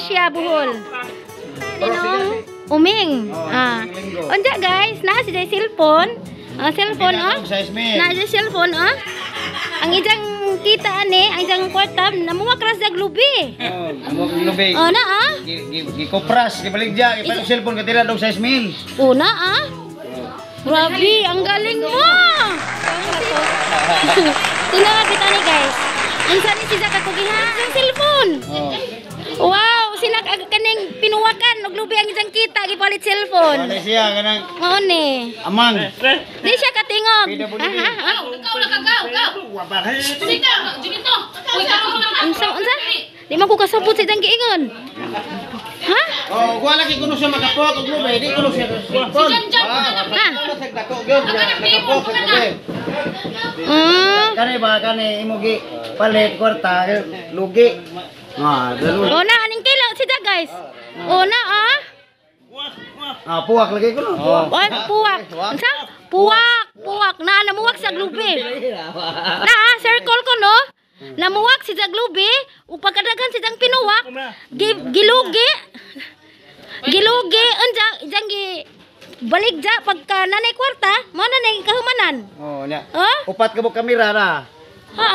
Malaysia, Bohol. Ninong Uming. Ah. Unja guys, naa si jay cellphone. Ang cellphone ah. Naa si cellphone ah. Ang ijang kita ani, ang ijang kwarta namuwak ra sa glubi. Oh, namuwak lubi. Oh na ah. Gikopras, gibaligya, gipalit cellphone katira dog size mil. Oh na ah. Grabe, ang galing mo. Tingnan kita ni guys. Unsa ni siya kakugihan ang cellphone? Oh. Wow, sinak kaning pinuwakan og lubi ang isang kita gipalit cellphone. Wala siya kanang Mao ni. Amang. Di siya katingog. PWD. Ha, ha, ha. Ikaw na kagaw, gaw. Sika, Junito. Uy, karon na. Unsa unsa? Di man ko kasabot sa isang giingon. Ha? Oh, wala kay kuno siya makapok og lubi, di kuno siya cellphone. Jan, jan, Ha? Dako gyud, nakapok og lubi. Kani ba kani imo gi palit kwarta lugi. Ah, dalo. O na aning kilo siya guys. O na ah. Ah, puwak lagi kuno. Oh, puwak. Unsa? Puwak, puwak na namuwak sa glubi. Na ah, circle ko no. Namuwak si Jaglubi ug pagkadagan si Jang pinuwak, gilugi. Gilugi unja jang gi balik ja pagka nanay kwarta, mo na nay kahumanan. Oh, nya. Oh? Upat ka mo kamera ra. Ha.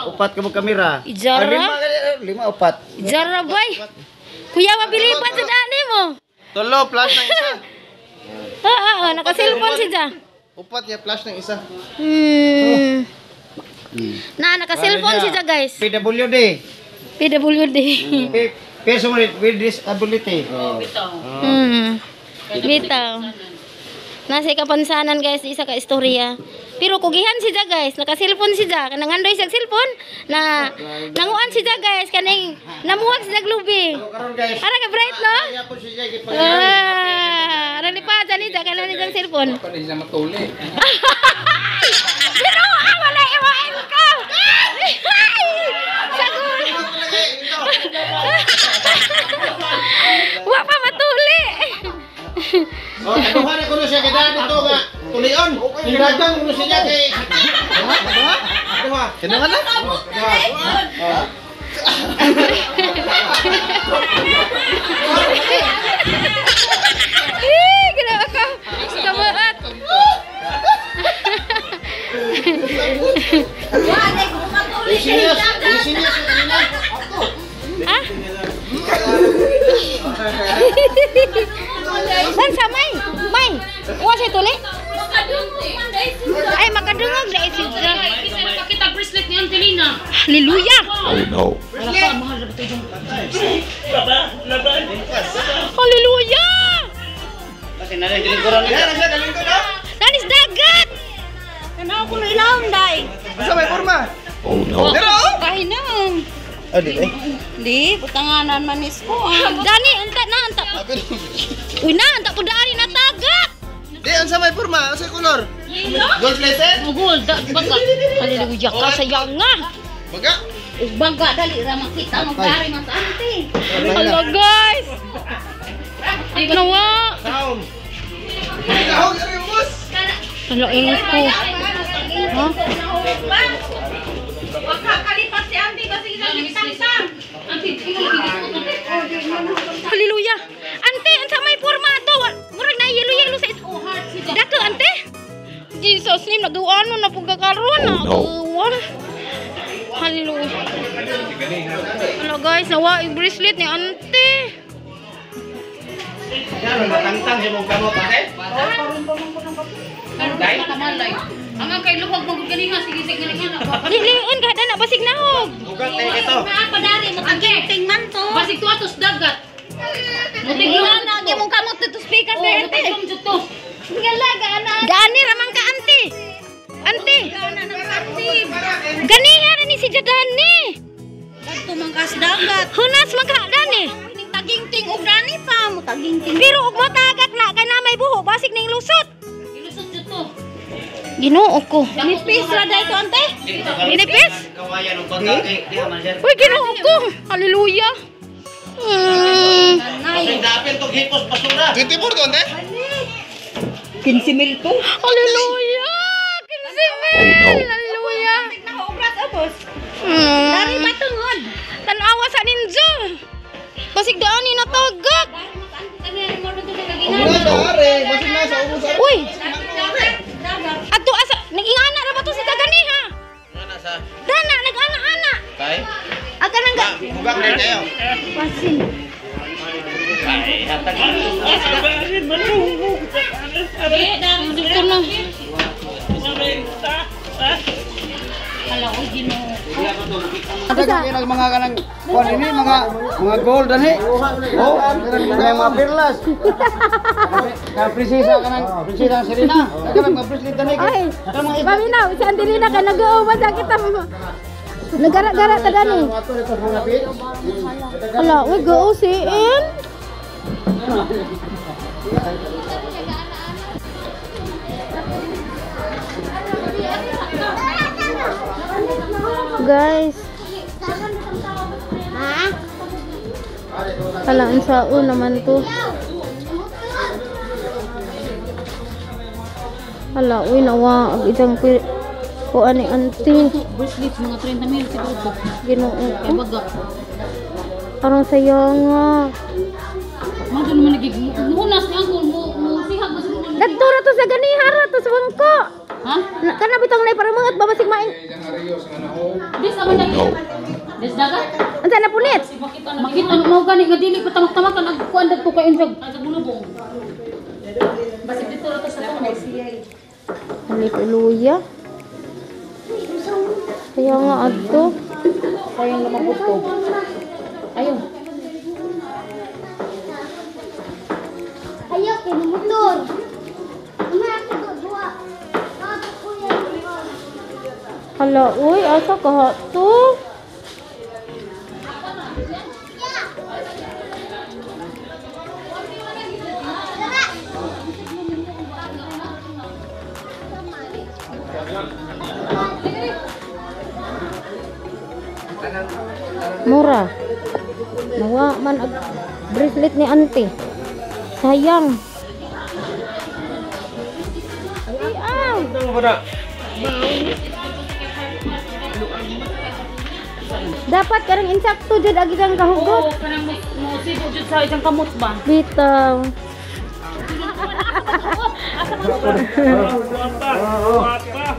Upat ka mo kamera. Ijara? Ah, lima, lima upat. Jara boy. Kuya mabilipan sa dani mo. Tulo, flash ng isa. Ha ha, ha naka-cellphone si Ja. Upat ya, flash ng isa. Na naka-cellphone si Ja guys. PWD. PWD. Person with disability. Oh. Bitaw. Nasa kapansanan guys, isa ka istorya. Pero kugihan si Ja guys, naka-cellphone si Ja, kanang andoy sa cellphone na nanguan si Ja guys kaning namuwag si Ja glubi. Karon guys. Ara ka bright no? Kaya po siya gipag Ah, ara ni pa ni Ja kanan ni jang cellphone. Pwede siya matuli. Pero ah, wala iwain ko. Ay! Sagot. Wa pa matuli. Oh, kaduha na kuno siya kay daan dito nga tulion. Dagang kuno siya kay Duha. Kinuha na? Duha. Eh, grabe ka. Kabaat. Serious, serious kanina. Ah? San sa may? May. Wa siya tuli? Ay, makadungog na si Ja. Kita nakakita bracelet ni Angelina. Hallelujah. Oh no. Hallelujah. Kasi na rin lingkuran nila. Yan, nasa lingkod ah. Danis dagat. Asa may forma? Oh no. Pero oh. Kahinang. Ah, di eh. Di, butanganan manis ko ah. Dani, anta na, anta. Uy na, anta po dari na tagak. Di, unsa may forma? Unsa color? Gold plated? Gold, baga. Hallelujah ka sayang nga. Baga. Ug baga dali ra makita mo pare mas ante. Hello guys. Nawa. Sound. Dahog ari ubos. Hala ingot ko. Ha? Makakalipat si ante kasi isang tang. Ante, ikaw Hallelujah. Ante, unsa may porma ato? Murag na yelo-yelo sa Oh, heart si Ja. Dako ante. Jesus name nagawa na pug kakaron Oh, no. Nagawa. Hallelujah. Hello guys, nawa yung bracelet ni ante. Yan, matangtang sa mong kamot ate. Karon ka kamalay. Ang kay luwag mo ganiha sige sige ganiha. Diliun ka na basig nahog. Ugat eh ito. Naa pa dari mo tagingting man to. Basig tuwa tos dagat. Mutig Wala na ang imong kamot dito speaker Oh, sa ante. mutig jud to. Ngalaga ana. Gani ramang ka ante. Ante. Ana ng ante. Ganiha ra ni si Jadani. Kadto man kas dagat. Hunas man ka dani. Ning tagingting og dani pa mo tagingting. Pero og motagak na kay na may buho basig ning lusot. Ilusot jud to. Ginoo ko. Nipis ra dai to ante. Ginipis? Kawayan og baga kay di man sir. Uy, Ginoo ko. Hallelujah. Kasi dapil tog hipos basura. 24 to, ante? 15 mil to. Hallelujah! 15 mil! Oh, no. Hallelujah! Naubras ubos. Dari matungod. Tanawa sa ninjo. Basig daan Ay. Aga nang ga. Bugak na kayo. Pasin. Ay, hatag. Dito na. Daghang kay mga kanang kuan ini mga gold ani. Oh, kanang mga perlas. Kanang prinsesa kanang prinsesa Serena. Kanang mga bracelet ani. Ay, paminaw, si Angelina ka nag-uuban sa kita. Nagara-gara ta gani. Hala, uy, go siin. Guys. Hala, unsaon naman to. Hala, uy, nawa ag isang kuan ni auntie. Bracelet, mga 30 mil siguro. Ginoo ko. Baga. Parang saya nga. Mga naman nagig... Munas niya kung musihag ba siguro. Dagto ra to sa ganihara to sa bangko. Ha? Kana bitong nay para mga babasig maing. Des aman lagi. Des dagat. Unsa na punit? Makita mo gani nga dili pa tamak-tamakan ang kuan dagto kay unsag. Sa bulubong. Basig dito ra to sa tunod. Ani luya. Kaya nga adto. Sayang lumabot ko. Ayaw. Ayaw, kay motor. Ama, ako duwa. Ako kuya. Hala, uy, asa ka to? Mura. Nawa man ag bracelet ni auntie. Sayang. Ay, ah. Dapat karang insakto jud agi kang kahugot. Oo, kanang mo sibo jud sa isang kamot ba? Bitaw.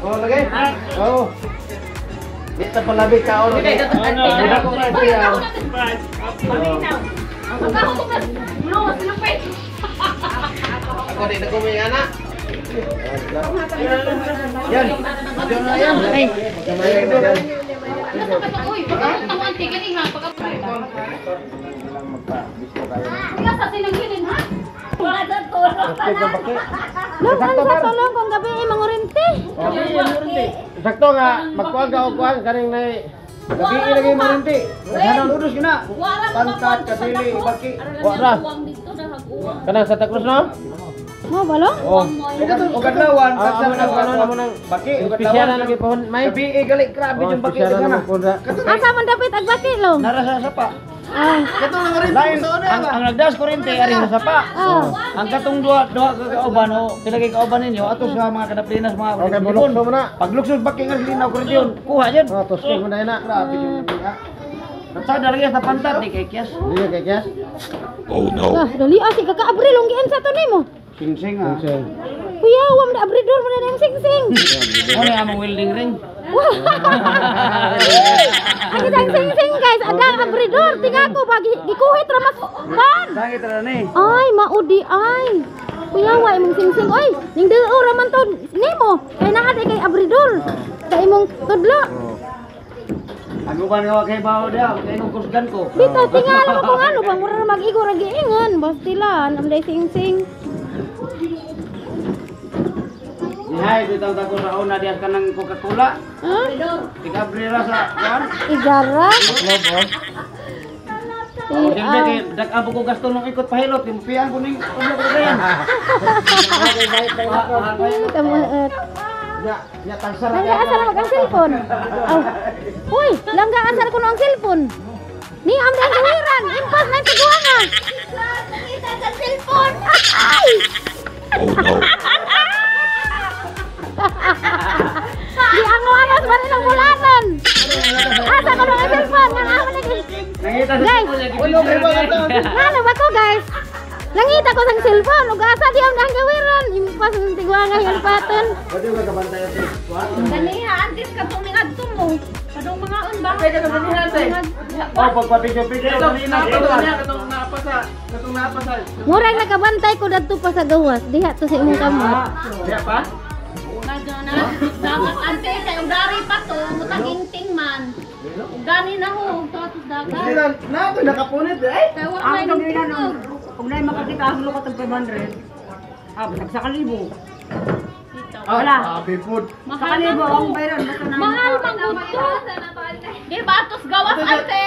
Oh, lagi. Oh. Dito palabi ka oro. Budak ko na siya. Ako din ako may anak. Yan. Diyan na yan. Ay, Uy, pagka ang auntie gani ha, pagka Kuya sa sinangilin ha? Long, ano sa tulong kung gabi ay mangurinte? Sakto nga, magkuhan ka o kuhan, kaning nay. Gabi ilagay mo rinti. Daghanon udos gina. Pantat kadili baki. Wala. Kanang Santa Cruz no? Mo ba long? Oh. O kadlawan, Ah, amo nang ano amo nang Baki, o espesyal na kadlawan. lagi pohon may. Gabi eh, gali grabe Oh, yung baki espesyal na daghan. naman po na. Asa man dapat agbaki long? Nara sa sapa. Ah, Lain, ang nagdas kurente ari sa sapa. ah. Ang katong duha duha ka kauban o pilagay kauban ninyo ato sa mga kadaplinas mga Okay, bulukso mo na. Paglukso baki nga linaw kurente yun, kuha yun. Oh, tuskin mo na yun na. Grabe yung ha. Sa dari sa pantat ni kay Kias. Hindi ka kay Kias? Ah, dali ah, si kaka-abri long gian sa to nimo. Sing-sing ah. Sing. Kuya, wam na abridor mo na nang sing-sing. Mo na among welding ring. Ang kitang sing-sing guys, adang abridor tinga ko ba gikuhit ra mas kan. Sangit ra ni. Ay, maudi ay. Kuya, wa imong sing-sing oy. Ning duo ra man to nimo. Kay naa di kay abridor. Sa imong tudlo. Ang uban nga kay bawo dia, kay nung kusgan ko. Bitaw tingala mo kung ano ba mura ra mag-igo ra giingon. Bastila, am day sing-sing. Nihay bitaw ta ko sa una diyan kanang Coca-Cola. Ha? Tigabri ra sa kuan. Igara. Oh, siyempre kay dag-abo ko gasto nung ikot pahilot, timpian ko ning tudlo ko yan. Kamuot. Ya, ya tagsara. Langga asal mag ang cellphone. Aw. Uy, langga asal ko ang cellphone. Ni am dang gawiran, impas na tiguanga. Nakita sa cellphone. Ay! Oh no. Di ang amas pa rin ang bulaton. Asa ko ang cellphone? Nga ako ni Nangita sa Guys. Ngano ba ko guys? Nangita ko sang cellphone ug asa di ang gawiran, impas ng tiguanga yung paton. Pwede ba kabantay ato? Ganiha, antes ka tumingadto mo. oh. Padong mga on ba? Teka, nabinihan te. Oh, pagpapicture-picture kanina. Katong napa sa. Murag nakabantay ko dadto pa sa gawas. Diha to sa imong kamot. Diha pa? Dagat ante kay ug dari pa to mutaginting man. Ug dani na ho ug to dagat. Na to nakapunit eh. Kay wa may nagtugtog. Kung na makakita ang lukat ng 500. Ah, sa kalibo. Wala. Happy food. Sa kalibo ang bayron basta na. Mahal man gud to. Di ba atos gawas ante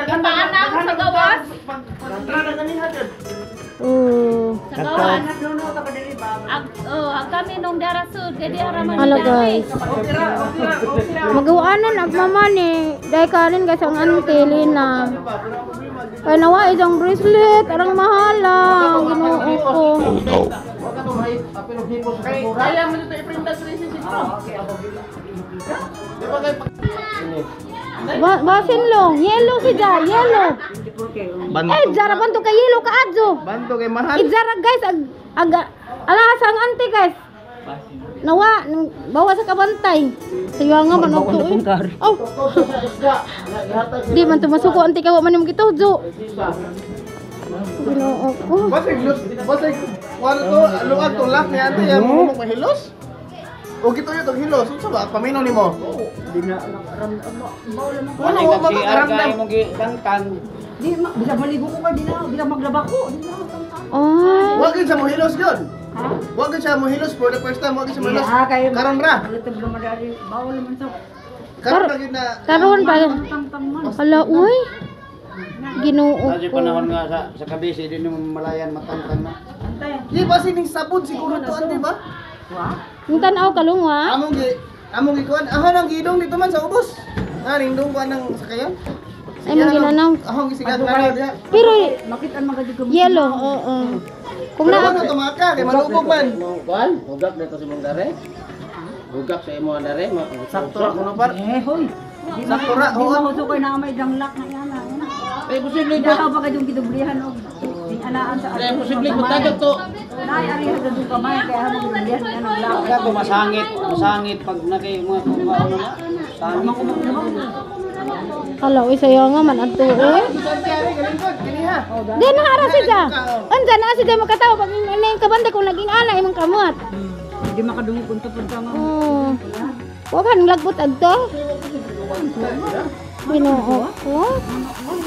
ipaanang sa gawas? Pagtrada kaniha jud. Oh. Sa gawas. Ag oh, ag kami nung darasud kay di ara man. Hello guys. Okay ra, okay ra, okay ra. Magawanan ang mama ni. Dahil kanin guys ang auntie Lina. Ay nawa isang bracelet, arang mahal lang. Ginoo ko. Kaya mo dito i-print ang 3 siguro. Di ba kay Basin long, yellow si Ja, yellow. Eh, Zara banto kay yellow ka adyo. Banto kay mahal. Eh, Zara guys, ag ag alahas ang auntie guys. Nawa, bawa sa kabantay. Sayo nga man og tuoy. Oh. Di man tumasuko auntie kay wa man imong gitujo. Ginoo ko. Basig basig wala to luag to lak ni ante ya mo mahilos. O gituyo tong hilos unsa ba paminaw nimo? Di na Wala wa makaramdam. Imong gitangtang. Di bisa maligo ko kay di na bisa maglaba ko. Di na. Ah. Wa gyud sa mo hilos gyud. Wa gyud sa mo hilos for the first time, wa gyud sa mo hilos. Karon ra. Bawal man sa Karon ra gyud na. Karon pa. Hala, uy. Ginoo Kasi ko. panahon nga sa kabisi di mo malayan matangtang na. Di ba sining sabon siguro to ante ba? Yung tanaw kalungwa. Among gi kuan, ahon ang gidong dito man sa ubos. Ah, nindong kuan ng sakayan. Ay, mong ginanaw. Ahong gisigag na diha. Pero Makita ang mga ko. yellow, oo. Kung Pero na ano tumaka kay malubog man. Kuan, hugak dito sa imong dare. Hugak sa imong dare. Sakto ra kuno par. Eh hoy. Sakto ra, Di oo. mahuso kay na may danglak na yan. Eh posible Daw ba kayong gidublihan og anaan sa Eh posible ko tagak to. Nay ari ha gadung kamay kaya mo gidublihan yan ang lak. Tagak to masangit, masangit pag naki mga kuan na. Sangit. Hala, uy, sayo nga man adto oy. Di na ara siya. Andiyan na siya makatawa pag ano yung kabantay kung naging ana imong kamot. Di makadungog unta pud ka nga. Oo. Wa kan lagbot adto. Ginoo ko.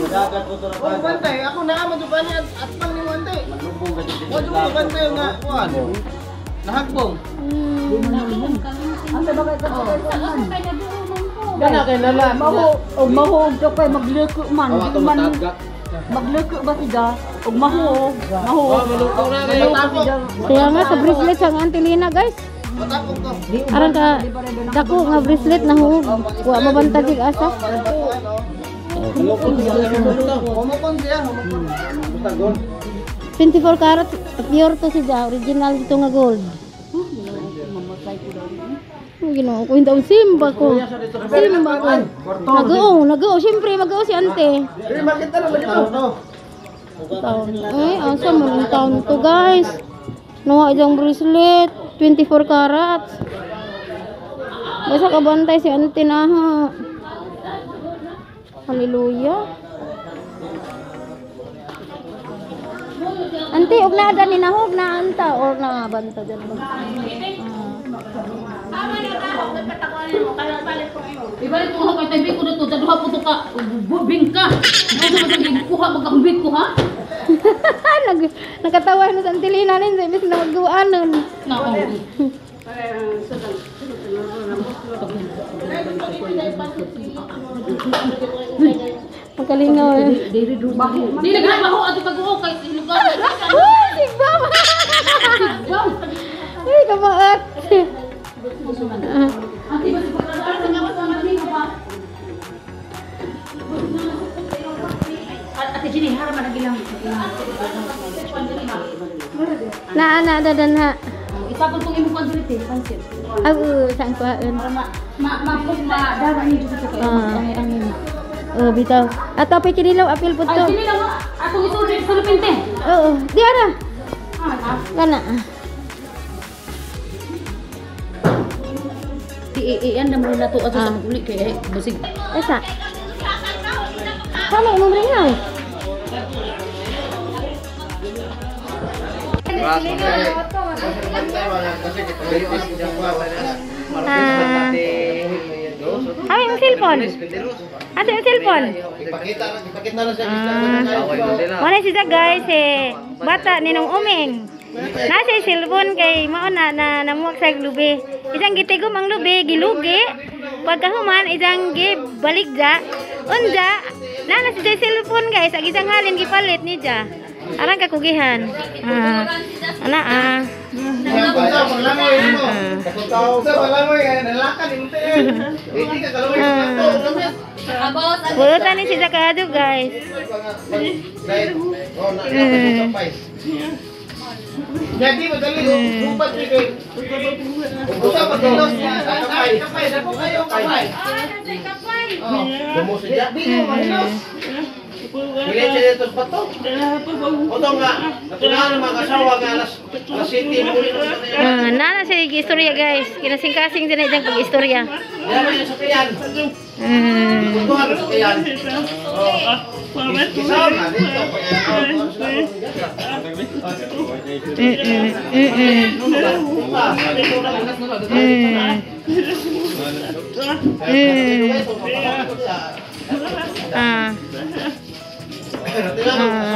Dagat ko to ra. Oh, bantay. Ako naa man jud ani at pang nimo ante. Lubong ka dito. Wa jud ko bantay nga kuan. Nahagbong. Asa ba kay ka? Kana kay lala. Maho og maho og kay magluko man. Awa Di to man matagak. magluko ba siya? Og maho maho. Oh, malutong na kayo. Matapok. Kaya nga sa bracelet sa Auntie Lina guys. Matapok to. Aran ka dako nga bracelet na ho. Wa mabantag sig asa. Humukon siya, humukon. Basta gold. 24 karat pure to siya, original dito nga gold. Ang Ginoo ko yung simba ko. Simba ko. Nag-oo, nag-oo. Siyempre, mag-oo si ante. Dili makita na lagi to. Taon. Eh, asa man ang taon to, guys? Nawa isang bracelet, 24 carats. Basta kabantay si ante na ha. Hallelujah. Ante, og na dani na hog na anta or na banta dyan ba? Ibalik ko kay tabi ko dito, duha po to ka, bubing ka. Ano ba itong kuha magkambit ko ha? Nakatawa na sa Auntie Lina nin, sa imbes na magduanon. Nako. Pagkalingaw eh. Di naghabaho ato pag-uo kay lugar. Uy, sigbam! Uy, kamaat! Ate Jenny, haraman ang ilang. Na, na, na, na, na. Isapon kong imong kwan diri, pansit. Aw, saan ko haon? Para ma ma ma ma dara ni dito kay ang ang. Oh, bitaw. Ato pa kinilaw apil po Ay to. sini lang atong isulod sa lupinte. Oo, di ara. Ah, Kana. Tiil. I-andam rin na to ato sa maguli kay basig. Asa? Kamo imong ringaw. Kami yung cellphone. Asa yung cellphone? Ipakita na siya. Wala siya guys eh. Bata ninong Uming. Nasa cellphone kay mao na namuwak sa lubi. Isang gitigom ang lubi, gilugi. Pagkahuman isang gibaligja. Unja, nana si cellphone guys, ag isang halin gipalit ni ja. Arang kakugihan. Ana ah. Bulutan ni si Zakado guys. Jadi madali upat ni kay. Usa pa kilos niya. Kapay, kapay, dako kayo kapay. Kapay. Oh, di mo mahilos. Dili siya dito sa bato. Oto nga, natunahan ang mga asawa nga alas 7 muli na. Nana siya istorya guys. Kinasing-kasing din na diyang pag-istorya. Yan ang sakyan. Tuhan ang sakyan. Isama dito.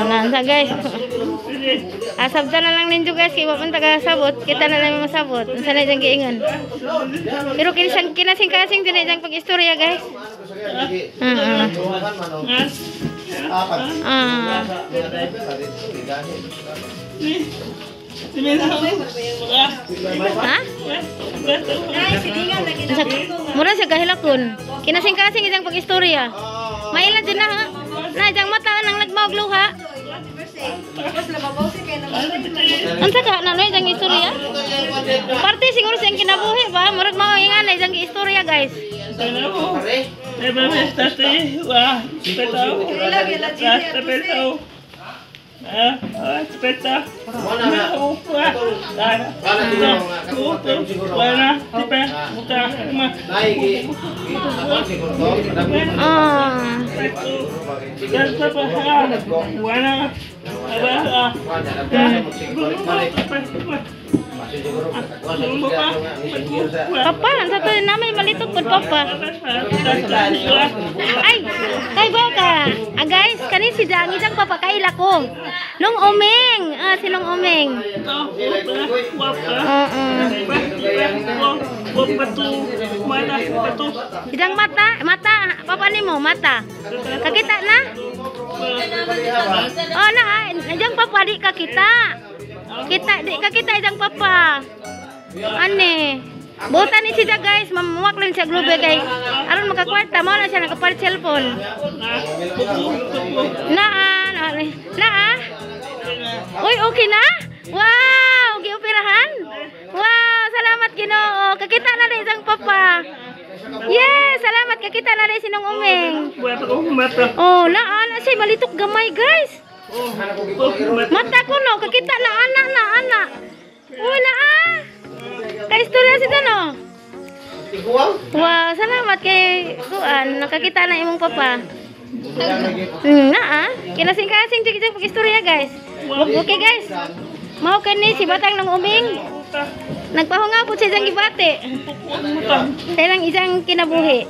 Nasa guys. Asabta na lang ninyo guys, kay wa man taga-sabot, kita na lang masabot. Unsa na diyang giingon. Pero kinasing-kasing din na diyang pag-istorya guys. Ha? Mura siya kahilakon. Kinasing-kasing isang pag-istorya. Maila dyan na ha. Na diyang mata nang nagmaog luha. Unsa ka na no diyang istorya? Parte siguro siyang kinabuhi ba? Murag mao ingana diyang istorya guys. Papa, sa to namin malitok pud papa. Ay, kay ba ka? Ah guys, kani si Jang isang papakaila ko. Nung Uming, sinong Uming? Idang mata, mata, papa nimo mata. Kakita na? Oh na, idang papa di kakita. Kita di kakita idang papa. Ane. Buta ni siya guys, mamuwak lang siya glube kay aron makakwarta mao na siya nakapalit cellphone. Naa, naa. Uy, okay na? Wow, gioperahan? Wow, salamat Ginoo. Kakita na rin isang papa. Yes, salamat kakita na rin sinong Uming. Oh, naa na siya malitok gamay guys. Mata ko no, kakita na ana na ana. Uy, naa. Kaistorya si no. Wow, salamat kay kuan, nakakita na imong papa. Naa, kinasing-kasing jud jud pag-istorya guys. Okay guys. Mao kani si batang nang Uming. Nagpahunga pud siya isang gibati. Sa isang kinabuhi.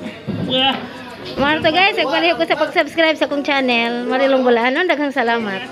Mao to guys, nagpalihok ko sa pag-subscribe sa akong channel. Marilong Bulahanon, daghang salamat.